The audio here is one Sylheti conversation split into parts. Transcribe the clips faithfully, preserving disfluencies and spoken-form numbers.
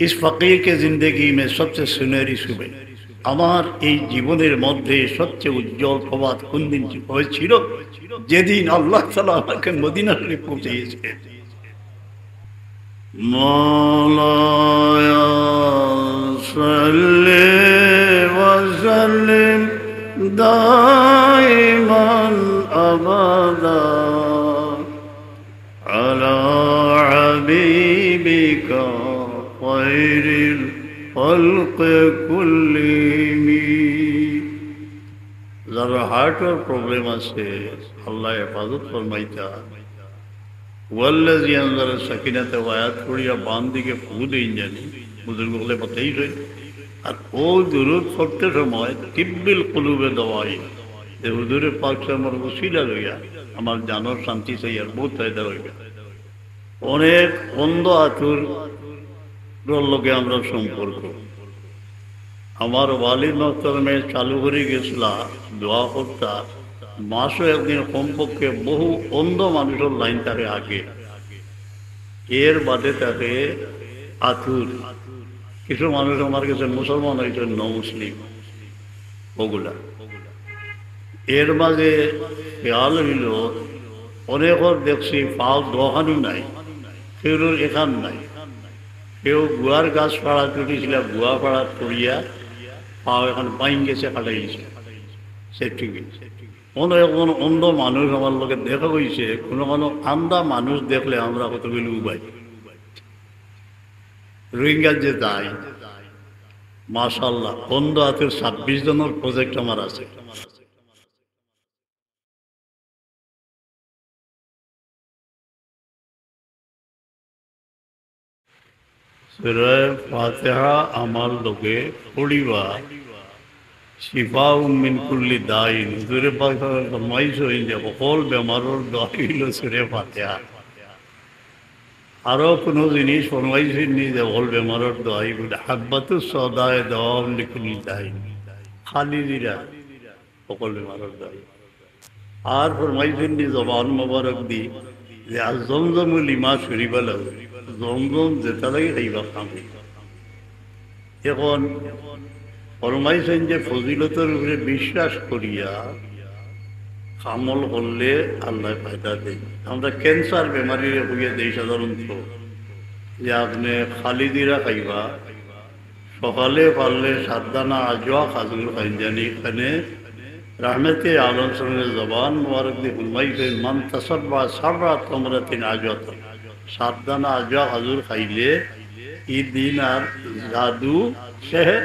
اس فقیر کے زندگی میں سب سے سنہری صبح، আমার এই জীবনের মধ্যে সবচেয়ে উজ্জ্বল প্রভাত কোন দিন হয়েছিল? যেদিন আল্লাহ তাআলা আমাকে মদিনা শরীফ পৌঁছে দিয়েছিলেন। مولاي صل وسلم دائما أبدا على حبيبك خير الخلق كلهم. যারা হার্টর প্রবলেম আছে, আল্লাহ হেফাজত ফরমাইতা। والذي أنزل السكينة আয়াত পড়িয়া বাম দিকে ফু দেইন জানি, বুজুর্গ অকলে বাতাইছইন। আর ও দুরুদ পড়তে সময় তিব্বিল কুলুবে দাওয়াই, যে হুজুরে পাক সাল্লাল্লাহু আলাইহি ওয়াসাল্লামর উসিলা লইয়া আমার জানর শান্তি চাই আর বহুত ফায়দা অইবে। অনেক অন্ধ আতুর লগে আমরার সম্পর্ক। আমার ওয়ালিদ মোহতরমে চালু করি গেছলা দোয়া করতা, মাসো একদিন কমপক্ষে বহু অন্ধ মানুষর লাইন থাকে আগে, এর বাদে থাকে আতুর। কিছু মানুষ আমার গেছে মুসলমান অইছে, ন মুসলিম ওগুলা। এর মাঝে খেয়াল অইল, অনেকর দেখছি পাও দুখানউ নাই, কেউর এখান নাই, কেউ গুয়ার গাছ ফাড়াত উঠিছিলা, গুয়া ফাড়াত পড়িয়া পাও এখন বাইন গেছে, কাটাই গেছে, সেফটি গেছে। অন্য একজন অন্ধ মানুষ আমার লগে দেখা অইছে, কোনো কোনো আন্ধা মানুষ দেখলে আমরা কত বেলু উবাই। রোহিঙ্গার যে দায়, মাশাআল্লাহ, অন্ধ আতুর ছাব্বিশ জনর প্রজেক্ট আমার আছে। সূরা ফাতিহা আমার লগে পড়িবা, শিফাউম মিন কুল্লি দাইন। হুজুরে পাক ফরমাইছইন যে হকল বেমারর দোয়াই অইলো সূরা ফাতিহা। আরো কোনো জিনিস ফরমাইছইন নি যে হকল বেমারর দোয়াই বলে হাব্বাতুস সাওদায়ে দাওয়াউন লিকুল্লি দাইন, খালি জিরা হকল বেমারর দোয়াই। আর ফরমাইছইন নি জবান মোবারক দি যে আর জমজম লিমা শুরিবা লাহু, জমজম যেটা লাগি খাইবা খাবে। এখন ফরমাইছইন যে ফজিলতর উপরে বিশ্বাস করিয়া আমল করলে আল্লাহ ফায়দা দেয়। আমরা ক্যান্সার বেমারিরে কইয়া দেই সাধারণত যে আপনি খালি জিরা খাইবা, সকালে পারলে সাত দানা আজোয়া খাজুর খাইন জানি, এখানে রাহমতে আলম সাল্লাল্লাহু আলাইহি ওয়াসাল্লাম জবান মোবারক দি ফরমাইছইন, মান তাসাব্বা সাবআ তামরাতিন আজওয়াতান, সাত দানা আজওয়া খাজুর খাইলে ই দিন আর জাদু, সেহের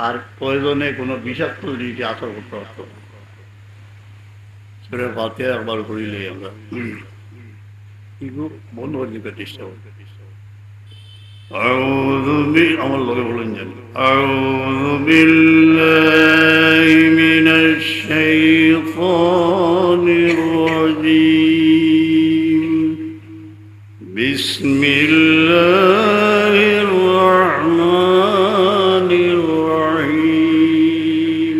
আর প্রয়োজনে কোনো বিষাক্ত জিনিসে আসর করতে পারতো না। সূরা ফাতিহা একবার পড়িলে আমরা ইগু বন্ধ করে দিতে চেষ্টা করব। أعوذ ب-, আমার লগে বলুন যেন। أعوذ بالله من الشيطان الرجيم. بسم الله الرحمن الرحيم.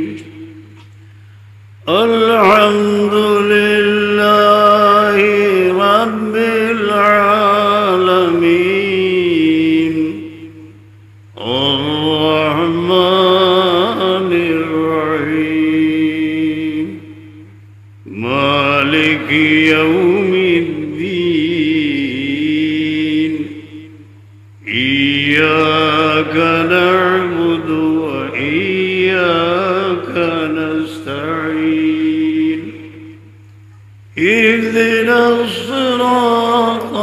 الحمد لله رب العالمين. الرحمن الرحيم. مالك يوم الدين. إياك نعبد وإياك نستعين. اهدنا الصراط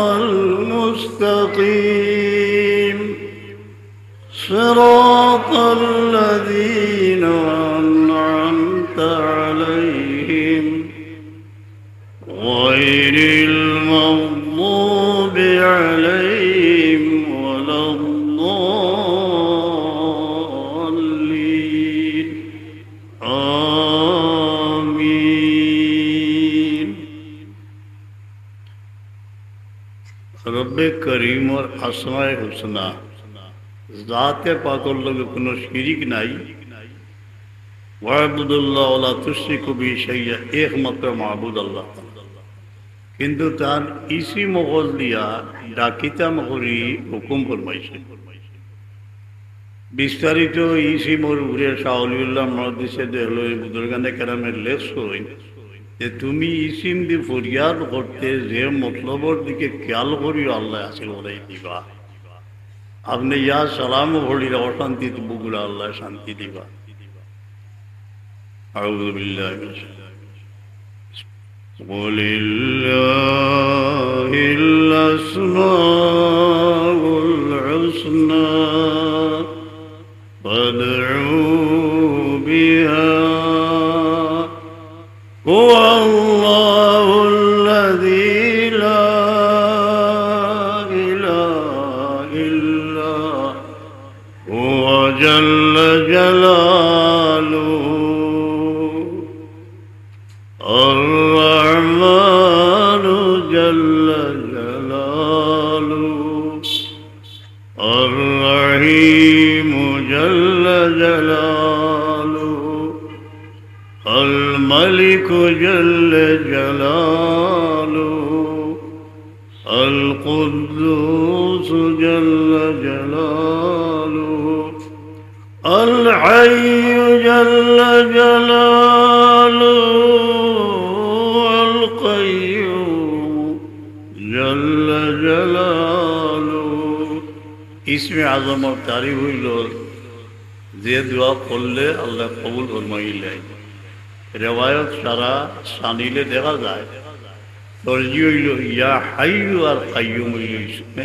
المستقيم. صراط الذين أنعمت عليهم غير المغضوب عليهم ولا الضالين. آمين. রব্বে করিমর আসমায়ে হুসনা, জাতে পাকর লগে কোনো শিরিক নাই। ওয়াবুদুল্লাহ ওয়ালা তুশরিকু বিহি শাইয়া, একমাত্র মাবুদ আল্লাহ। কিন্তু তান ইসিম অকল দিয়া ডাকিতাম করি হুকুম ফরমাইছে। বিস্তারিত ইসিমর উপরে শাহ অলিউল্লাহ মুহাদ্দিসে দেহলভী বুজুর্গানে কেরামে লেখছইন যে তুমি ইসিম দি ফরিয়াদ করতে যে মতলবর দিকে খেয়াল করিও আল্লায় হাসিল করাই দিবা। আপনে ইয়া সালাম পড়িলে অশান্তিত ভুগলে আল্লায় শান্তি দিবা। أعوذ بالله من الشيطان الرجيم. ولله الأسماء الحسنى فادعوه بها هو الله الذي لا إله إلا هو جل جلاله. الرحمن جل جلاله. الرحيم جل جلاله. الملك جل جلاله. القدوس جل جلاله. الحي جل جلاله. القيوم جل جلاله. ইসমে আজমর তারিফ অইলো যে দোয়া করলে আল্লায় কবুল ফরমাইলাইন। রেওয়ায়ত সারা সানিলে দেখা যায়, তরজি অইলো ইয়া হাইয়ু আর কাইয়ুম অইলো ইসমে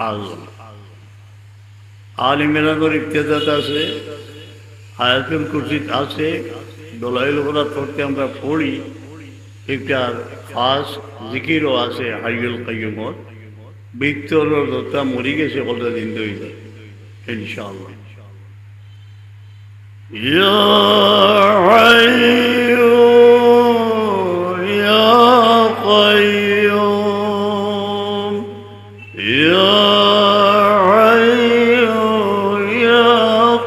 আজম। আল ইমরানর ইবতেদাত আছে, আয়াতুল কুরসিত আছে, দলাইল করাত পড়তে আমরা পড়ি, একটা খাস জিকিরও আছে হাইয়ুল কাইয়ুমর। মৃত্যুর যতটা মরি গেছে, হকলটা জিন্দা অই যায়, ইনশাআল্লাহ। يا حي يا قيوم. يا حي يا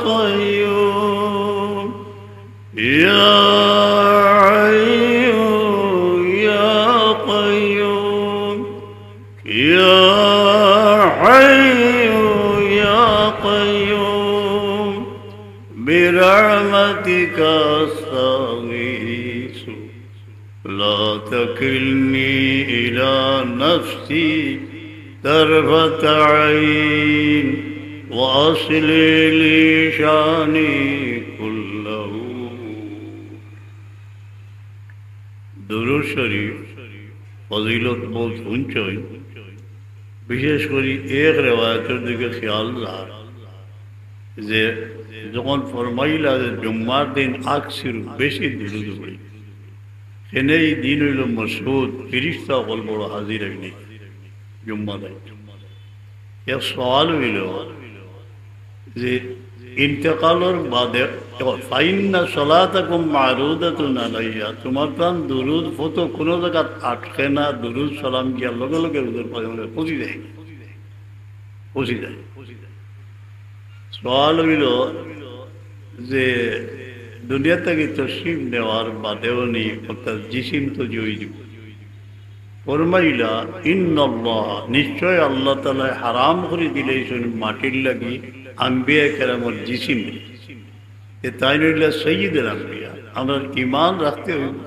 قيوم. يا حي يا قيوم. يا حي يا قيوم. برحمتك أستغيث. لا تكلني إلى نفسي طرفة عين وأصلح لي شأني كله. দুরূদ শরীফ ফজিলত বউত হুনছইন, বিশেষ করি এক রেওয়ায়তর দিকে খেয়াল যার যে যখন ফরমাইলা যে জুম্মার দিন আকসিরু, বেশি দুরূদ পড়ি, কেনে ই দিন অইলো মশহুদ, ফিরিস্তা অকল বড় হাজির অইন জুম্মার দিন। এক সওয়াল অইলো যে ইন্তেকালর বাদে, ফাইন্না সলাতাকুম মারুদাতুন আলাইয়া, তুমার তান দুরূদ ফতো কুনু জাগাত আটকে না, দুরূদ সালাম গিয়া লগে লগে হুজুর পাকে পৌঁছি যায়, পৌঁছি যায়। সওয়াল অইলো যে দুনিয়া থাকি তশরিফ নেওয়ার বাদেও নি, অর্থাৎ জিসিম তো জয়ী দিব। ফরমাইলা, ইন্নাল্লাহ, নিশ্চয় আল্লাহ তাআলায় হারাম করি দিলাইছইন মাটির লাগি আম্বিয়া কেরামর জিসিম। এ তাইন অইলা সাইয়্যিদুল আম্বিয়া, আমরার ইমান রাখতে অইবো।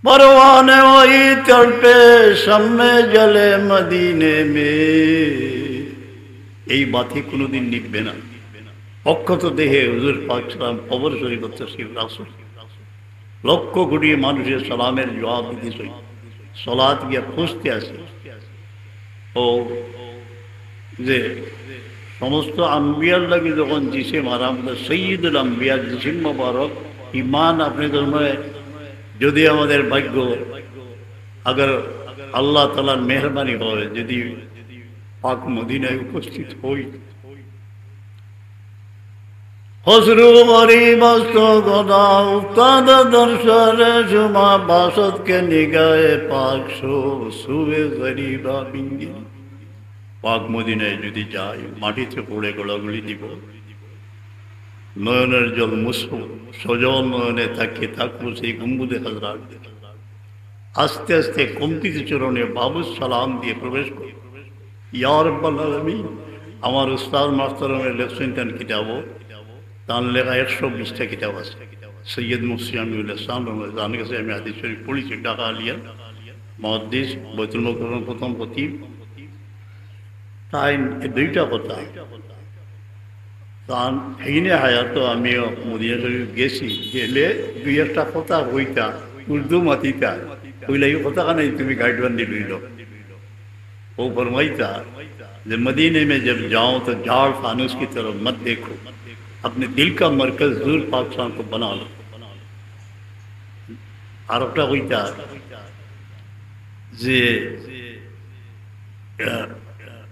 پروانہ وہی تڑپے شمع جلے مدینے میں، এই বাতি কুনুদিন নিভবে না। অক্ষত দেহে হুজুর পাক সালাম কবর শরীফ তশরিফ রাখছইন। লক্ষ কোটি মানুষের সালামের জবাব দিতেছইন। সলাত গিয়া পৌঁছতে আছে। ও যে সমস্ত আম্বিয়ার লাগি যখন জিসিম হারাম, তো সৈয়দুল আম্বিয়ার জিসিম মোবারক, ইমান আপনি ধর্মে যদি আমাদের ভাগ্য, আগর আল্লাহ তাআলার মেহেরবানি হয়, যদি পাক মদিনায় উপস্থিত হই, خسرو غریب است و خدا افتاده در شهر شما، باشد که نگاه پاک شو سوی غریبا بنگری। পাক মদিনায় যদি যাই, মাটিতে পড়ে গড়াগড়ি দিব, নয়নের জল মুছব, সজল নয়নে তাকিয়ে থাকবো সেই গম্বুজে হাজরার দিকে। আস্তে আস্তে কম্পিত চরণে বাবুস সালাম দিয়ে প্রবেশ করব। ইয়া রাব্বাল আলামিন, আমার উস্তাদ মাস্টাররে লেখছইন তান কিতাবো, তান লেখা একশো বিশটা কিতাব আছে। সৈয়দ মুফতি আমিনুল ইসলাম রহমতুল্লাহ, তান গেছে আমি হাদিস শরীফ পড়ছি, ঢাকা আলিয়ার মুহাদ্দিস, বাইতুল মুকাররম প্রথম খতিব। তাইন এ দুইটা কথা, তান হেইনে হায়াতো আমিও মদিনা শরীফ গেছি, গেলে দুই একটা কথা কইতা, উর্দু মাতিতা, কইলা, "এই কথা কানে তুমি গাইড বান্দি লইল।" ও ফরমাইতা যে, "मदीने में जब जाओ तो जाड़ फानूस की तरफ मत देखो, अपने दिल का मरकज हजूर पाक साहब को बना लो।" আর একটা কইতা যে, আহ,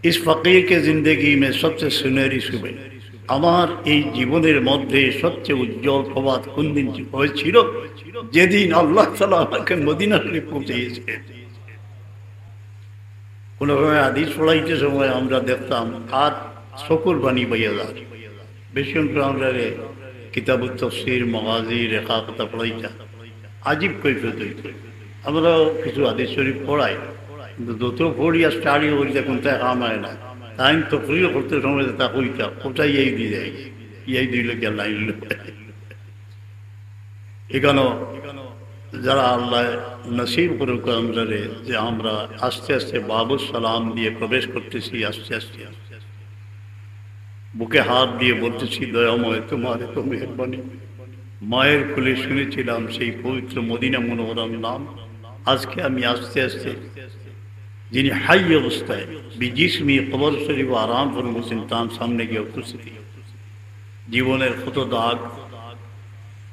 "इस फकीर के जिंदगी में सबसे सुनहरी सुबह, আমার এই জীবনের মধ্যে সবচেয়ে উজ্জ্বল প্রভাত কোন দিন হয়েছিল? যেদিন আল্লাহ তাআলা আমাকে মদিনা শরীফ পৌঁছে গেছে।" কোনো সময় হাদিস পড়াইতে সময় আমরা দেখতাম আর চকুর পানি বইয়া যায়। বেশি অংশ আমরা রে কিতাবুত তফসির, মগাজি, রেখা কথা পড়াইতা, আজীব কৈফিয়ত হইত। আমরাও কিছু হাদিস শরীফ পড়াই, কিন্তু যত পড়ি আর স্টাডি করি, তখন তাই কাম হয় না। তাই তকরির করতে সময় তা কইতা, কোথায় এই দিয়ে যায়, এই দুই লোক লাইন। এখানো যারা আল্লাহ নসিব করুক আমরারে, যে আমরা আস্তে আস্তে বাবুস সালাম দিয়ে প্রবেশ করতেছি, আস্তে আস্তে বুকে হাত দিয়ে বলতেছি, "দয়াময়, তোমার এত মেহেরবানি।" মায়ের কোলে শুনেছিলাম সেই পবিত্র মদিনা মুনাওয়ারার নাম। আজকে আমি আস্তে আস্তে যিনি হাই অবস্থায় বিজিসমি কবর শরীফ আরাম ফরমাচ্ছেন, তার সামনে গিয়ে উপস্থিত। জীবনের ক্ষত দাগ।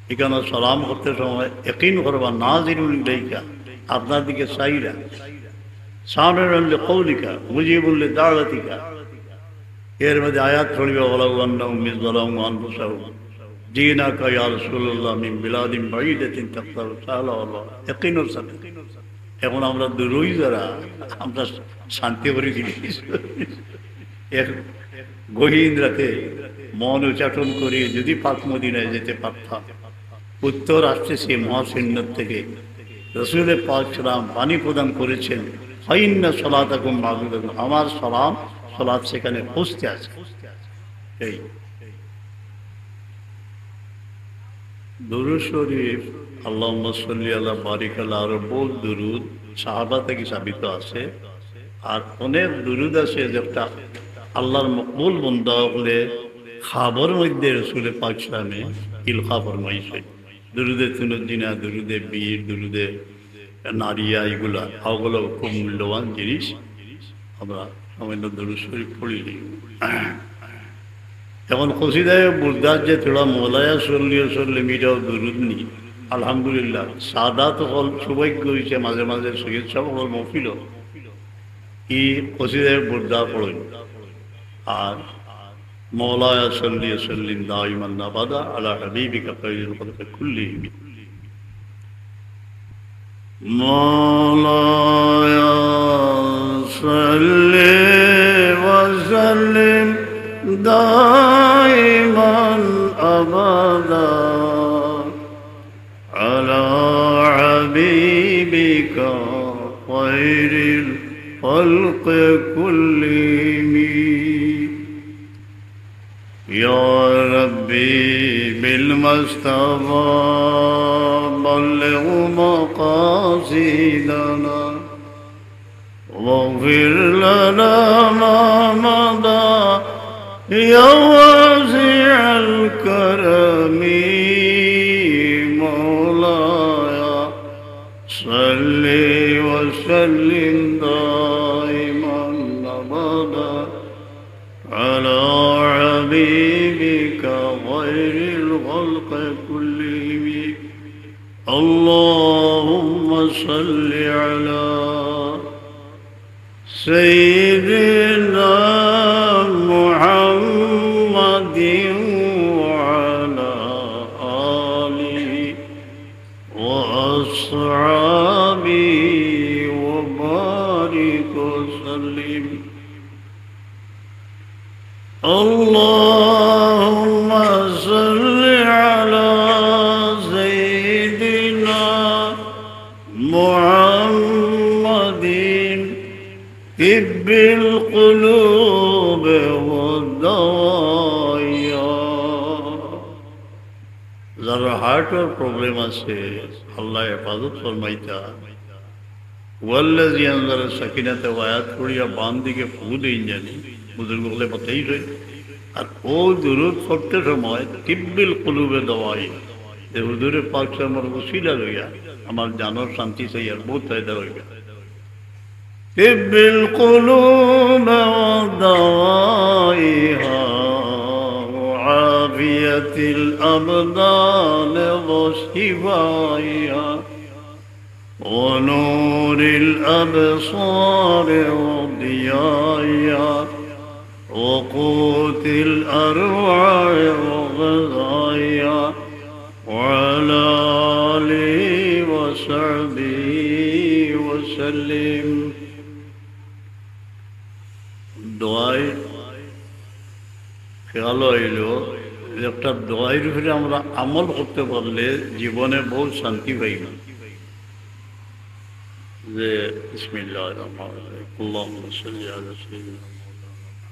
এখানো সালাম করতে সময় ইয়াকিন করবা, নাজিরুন ইলাইকা, আপনার দিকে চাইরা, সামিউন লিকাউলিকা, মুজিবুন লিদাওয়াতিকা। এর মধ্যে আয়াত পড়িবা, "ওয়ালাউ আন্নাহুম ইয যালামু আনফুসাহুম জিনাকা ইয়া রাসূলুল্লাহ মিন বিলাদিন বাঈদাতিন তাখতারু সাহলা ওয়াল ওয়ালা।" ইয়াকিনর সাথে। এখন আমরা দূরই যারা, আমরা শান্তি করে দিলি। এক গহীন রাতে মন উচ্চাটন করে যদি পাক মদিনায় যেতে পারতাম, উত্তর আসতেছে মহাশূন্য থেকে, রসুল পাক সালাম পানি প্রদান করেছেন, "ফাইন্না সালাতাকুম মাবুদাতুন", আমার সালাম, সালাত সেখানে পৌঁছতে আছে। এই দুরুদ শরীফ, আল্লাহুম্মা সাল্লি আলা বারিক আলা, আরো বহুত দুরুদ সাহাবা থেকে সাবিত আছে। আর অনেক দুরুদ আছে যেটা আল্লাহর মকবুল বন্দা হকলে খাবর মধ্যে রসুল পাক সালামে ইলকা ফরমাইছে। দুরুদে তুনুদ্দিনা, দুরুদে বীর, দুরুদে নারিয়া, এগুলা, ওগুলো খুব মূল্যবান জিনিস। আমরা সামান্য দুরুদ শরীফ পড়ি। এখন কসিদায়ে বুরদার যে থুড়া মওলায়া সাল্লি ওয়া সাল্লিম, এটাও দুরুদ নি। আলহামদুলিল্লাহ, সাদাত হকল সৌভাগ্য হইছে মাঝে মাঝে সৈয়দ সাহেব হকল মহফিল ই কসিদায়ে বুরদা পড়ইন। আর مولاي صل وسلم دائما أبدا على حبيبك خير الخلق كلهم. مولاي صل وسلم دائما أبدا على حبيبك خير الخلق كلهم. يا ربي بالمصطفى بلغ مقاصدنا واغفر لنا ما مضى يا واسع الكرم. مولاي صل وسلم دائما أبدا على حبيبك خير الخلق كلهم. اللهم صل على سيدنا محمد وعلى آله وأصحابه وبارك وسلم. اللهم صل على سيدنا محمد طب القلوب والدواء. যার হার্টর প্রবলেম আছে, আল্লায় হেফাজত ফরমাইতা। والذي أنزل السكينة, আয়াত পড়িয়া বাম দিকে ফু দেইন জানি, বুজুর্গ অকলে বাতাইছইন। আর অউ দুরুদ পড়তে সময় তিব্বিল কুলুবে দাওয়াইহা, যে হুজুরে পাক সাল্লাল্লাহু আলাইহি ওয়াসাল্লামর উসিলা লইয়া আমার জানর শান্তি চাইয়ার, বউত ফায়দা অইবা। طب القلوب ودوائها، وعافية الأبدان وشفائها، ونور الأبصار وضيائها، وقوت الأرواح وغذائها، وعلى آله وصحبه وسلم. দোয়াই খেয়াল অইল, একটা দোয়াইর উপরে আমরা আমল করতে পারলে জীবনে বউত শান্তি পাইব। যে, বিসমিল্লাহির রহমানির রহিম, اللهم صل على سيدنا مولانا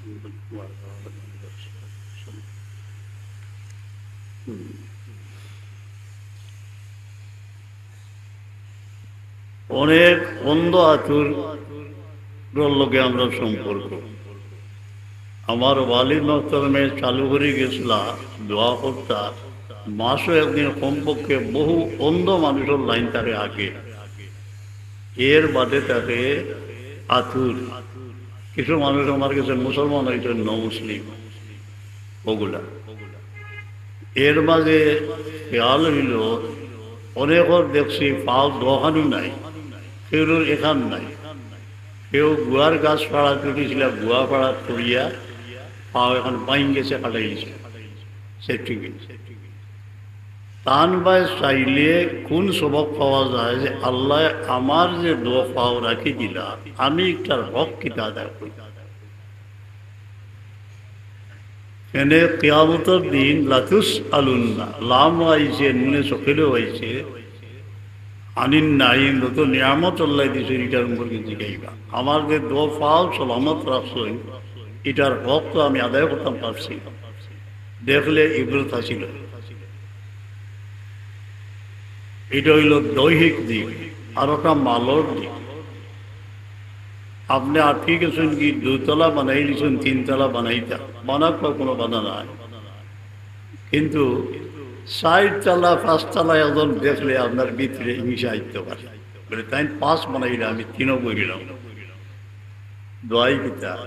محمد وعلى آله وصحبه وسلم. হুম। অনেক অন্ধ আতুরর লগে আমরার সম্পর্ক। আমার ওয়ালিদ মোহতরমে চালু করি গেছলা দোয়া করতা, মাসো একদিন কমপক্ষে বহু অন্ধ মানুষর লাইন থাকে আগে, এর বাদে থাকে আতুর। কিছু মানুষ আমার গেছে মুসলমান অইছে, ন মুসলিম অগুলা। এর মাঝে খেয়াল অইল, অনেকর দেখছি পাও দুখানউ নাই, কেউর এখান নাই, কেউ গুয়ার গাছ ফাড়াত উঠিছিলা, গুয়া ফাড়াত পড়িয়া পাও এখান বাইন গেছে, কাটাই গেছে, সেফটি গেছে। তান বায় চাইলে কোন সবক পাওয়া যায় যে আল্লায় আমার যে দুই পাও রাখি দিলা, আমি ইটার হক কিতা আদায় করি? কেনে কিয়ামতর দিন লাতুসআলুন্না, লামও আইছে, নুনে সকিলও আইছে, আনিন নাইম, যত নিয়ামত আল্লায় দিছে, ইটার সম্পর্কে জিগাইবা। আমার যে দুই পাও সালামত রাখছইন, ইটার হক তো আমি আদায় করতাম পারছি না। দেখলে ইবরত হাসিল। ইটা অইল দৈহিক দিক, আর ওটা মালর দিক। আপনে আটকি গেছইন কি দুতলা বানাইলিছইন, তিনতলা বানাইতা, বানার কোনো বাধা নাই, কিন্তু চাইরতলা, পাঁচতলা একজন দেখলে আপনার ভিতরে হিংসা আইতে পারে, বলে, "তাইন পাঁচ বানাইলা, আমি তিনও করিলাম।" দোয়াই কিতা?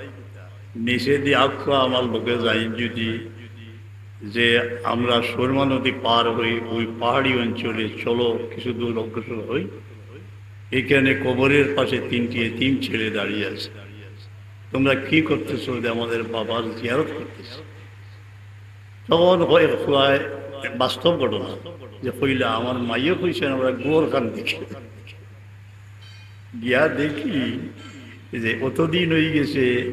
নিচেদি আখুয়া আমার লগে যাইন যদি, যে আমরা সুরমা নদী পার হই, ওই পাহাড়ি অঞ্চলে চলো, কিছু দূর অগ্রসর হই, এখানে কবরের পাশে তিনটি এতিম ছেলে দাঁড়িয়ে আছে, তোমরা কি করতেছো? যে আমাদের বাবার জিয়ারত করতেছি। তখন হয়, হয় বাস্তব ঘটনা, যে কইলা, "আমার মাইয়ে কইছেন আমরা গোর খান দেখি।" গিয়া দেখি যে অতদিন হয়ে গেছে,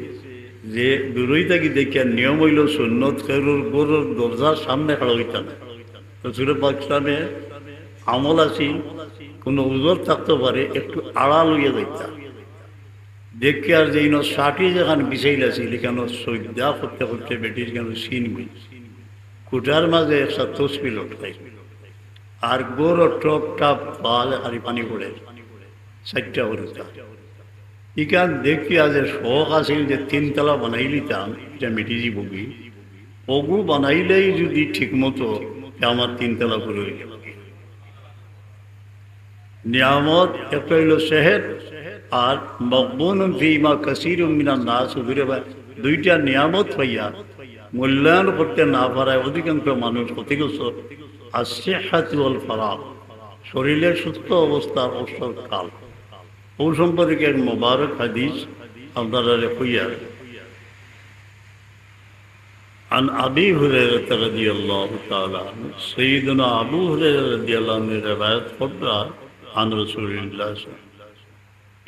যে দূরই থাকি দেখিয়া নিয়ম হইল সুন্নত, কেউর গোরর দরজার সামনে খাড়া হইতা না। রসুল পাক সামনে আমল আছি, কোনো উজর থাকতে পারে, একটু আড়াল হইয়া যাইতা। দেখি আর যেইন ষাটি যেখান বিছাইল আছিল, এখানো সইদা করতে করতে বেটির কেন সিন মিল। কুটার মাঝে একটা তসবি লটকাই। আর গোর টপ টাপ পাল খালি পানি পড়ে, চারটা হরুতা। ইখান দেখি আজ শখ আছিল যে তিনতলা বানাই লিতাম, এটা মিটি যাবগি। অগু বানাইলেই যদি ঠিক মতো, তে আমার তিনতলা করে হয়ে যাবে। নিয়ামত একটা হইল সেহেত, আর মাগবুনুন ফিহিমা কাসীরুম মিনান নাস, হুজুরে ভাই, দুইটা নিয়ামত পাইয়া মূল্যায়ন করতে না পারায় অধিকাংশ মানুষ ক্ষতিগ্রস্ত। আর সিহহাতু ওয়াল ফারাগ, শরীরের সুস্থ অবস্থার অবসর কাল। ও সম্পর্কে এক মোবারক হাদিস আপনারা কইয়ার। عن أبي هريرة رضي الله تعالى عنه، سيدنا أبو هريرة رضي الله عنه روايت কররা عن رسول الله صلى الله عليه وسلم،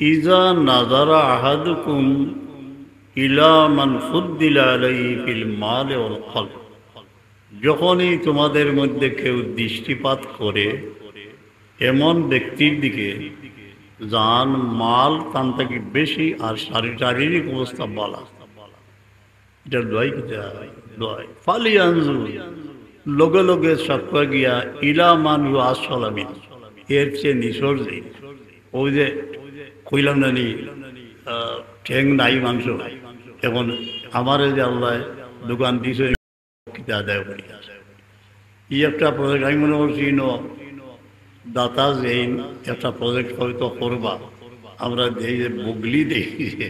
إذا نظر أحدكم إلى من فضل عليه في المال والقلب، যখনই তোমাদের মধ্যে কেউ দৃষ্টিপাত করে এমন ব্যক্তির দিকে, যান মাল তান থাকি বেশি আর শারী-, শারীরিক অবস্থা বালা, ইটার দোয়াই কিতা? দোয়াই। ফালিয়ানজুর, লগে লগে সাক্কা গিয়া, ইলা মান হুয়া আসফালা মিন, এর চেয়ে নিচর যে, ওই যে কইলাম না নি, আহ, ঠেং নাই মাংস, এখন আমারে যে আল্লাহ দোকান দিছে, কিতা আদায় করি। ই একটা প্রজেক্ট আমি মনে করছি, ইনো দাতা যেইন একটা প্রজেক্ট হয়তো করবা, আমরা দেই যে বগলি দেই যে,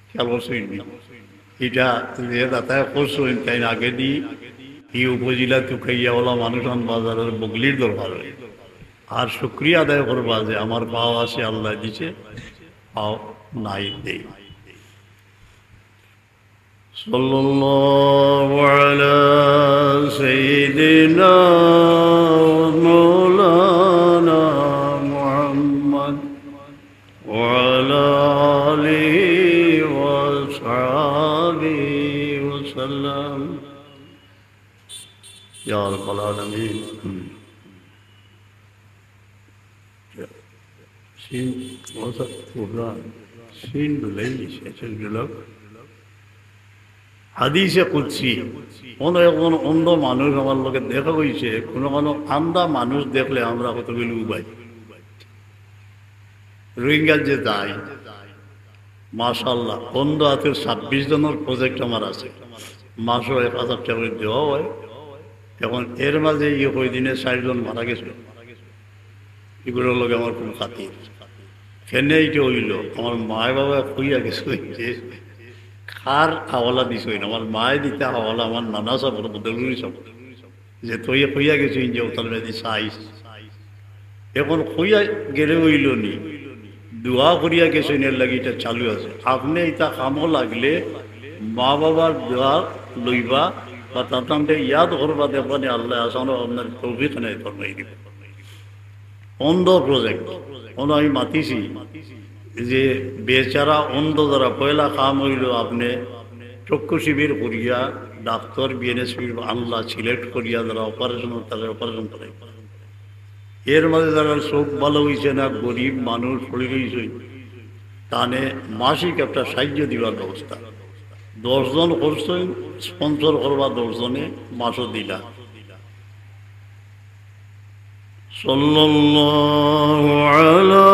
খেয়াল করছো ইনি? এটা যে দাতায় করছো, তাই আগে দি ই উপজেলা তুকাইয়া ওলা মানুষ আন বাজারের বগলির দরকার হয়। আর শুক্রিয়া আদায় করবা যে আমার পাও আছে আল্লাহ দিছে, পাও নাই দেই। صلى الله على سيدنا ومولانا محمد وعلى آله وصحبه وسلم. يا رب العالمين. সিন, ওটা পুরা সিন ডুলাই দিছে, এটা ডুলাক। হাদিসে কুদসি, কোনো একজন অন্ধ মানুষ আমার লগে দেখা হইছে, কোনো কোনো আন্ধা মানুষ দেখলে আমরা কত বেলু উবাই। রোহিঙ্গার যে দায়, মাশাআল্লাহ, অন্ধ আতের ছাব্বিশ জনের প্রজেক্ট আমার আছে, মাসও এক হাজার টাকা করে দেওয়া হয়। এখন এর মাঝে ইয়ে কয়দিনে চারজন মারা গেছে। এগুলোর লগে আমার কোনো খাতির। কেনে এটা হইল, আমার মায় বাবা কইয়া গেছে যে কার হাওলা দিছে না, আমার মায় দিতা হাওলা আমার নানা সাব, বড় দলুরি সাব, যে তইয়া কইয়া গেছে যে ওতার বেদি সাইজ। এখন কইয়া গেলে হইল নি, দোয়া করিয়া গেছে, এর লাগি এটা চালু আছে। আপনি এটা কামো লাগলে মা বাবার দোয়া লইবা বা তাতানতে ইয়াদ করবা, দেখবা নি আল্লাহ আসানো আপনার তৌফিক নাই ফরমাই দিবা। অন্ধ প্রজেক্ট, অন্ধ আমি মাতিছি যে বেচারা অন্ধ যারা পয়লা কাম হইল আপনি চক্ষু শিবির করিয়া ডাক্তার বিএনএসপি আনলা সিলেক্ট করিয়া যারা অপারেশন তারা অপারেশন করে। এর মাঝে যারা চোখ ভালো হইছে না, গরিব মানুষ পড়ে রইছে, তানে মাসিক একটা সাহায্য দিবার ব্যবস্থা। দশ জন করছেন, স্পন্সর করবা দশ জনে, মাসও দিলা। সাল্লাল্লাহু আলা